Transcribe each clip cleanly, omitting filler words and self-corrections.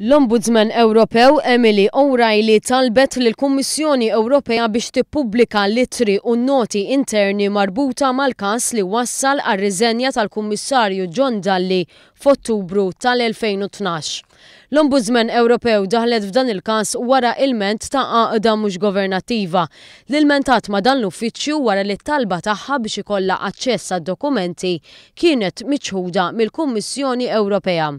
L-Ombudsman Ewropew Emily O'Reilly talbet lill-Kummissjoni Ewropea biex tippubblika l-ittri u n-noti interni marbuta mal-każ li wassal għar-riżenja tal-Kummissarju John Dalli f'Ottubru tal-2012. L-Ombudsman Ewropew daħlet f'dan il-każ wara ilment ta' għaqda mhux governattiva li lmentat ma' dan l-uffiċċju wara li t-talba tagħha biex ikollha aċċess għad-dokumenti kienet miċħuda mill-Kummissjoni Ewropea.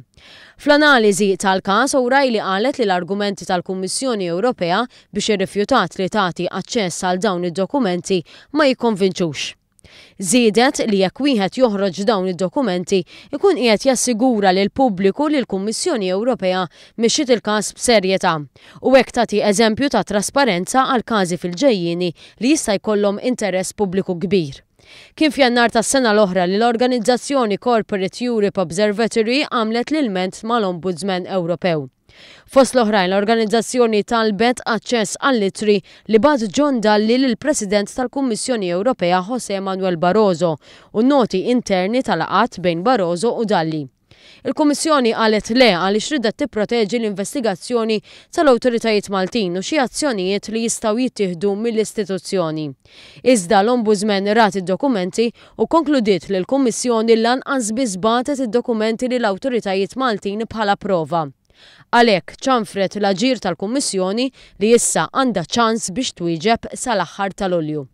Fl-analiżi tal-każ, O'Reilly qalet li l-argumenti tal-Kummissjoni Ewropea biex irrifjutat li tagħti aċċess għal dawn id-dokumenti ma jikkonvinċux. Żiedet li jekk wieħed joħroġ dawn id-dokumenti jkun qiegħed jassigura lill-pubbliku li l-Kummissjoni Ewropea mexxiet il-każ b'serjetà u hekk tagħti eżempju ta' trasparenza għal każi fil-ġejjieni li jista' jkollhom interess pubbliku kbir. Kien f'Jannar tas-sena l-oħra li l-organizzazzjoni Corporate Europe Observatory għamlet l-ilment mal-Ombudsman Ewropew. Fost l-oħrajn l-organizzazzjoni talbet aċċess għall-ittri li bagħat John Dalli lill-President tal-Kummissjoni Ewropea José Manuel Barroso u n-noti interni ta' laqgħat bejn Barroso u Dalli. Il-Kummissjoni qalet le għaliex ridet tipproteġi l-investigazzjoni tal-awtoritajiet Maltin u xi azzjonijiet li jistgħu jittieħdu mill-istituzzjoni. Iżda l-Ombudsman rat id-dokumenti u kkonkludiet li l-Kummissjoni lanqas biss bagħtet id-dokumenti lill-awtoritajiet Maltin bħala prova. Għalhekk, ċanfret l-aġir tal-Kummissjoni li issa għandha ċans biex twieġeb sal-aħħar ta' Lulju.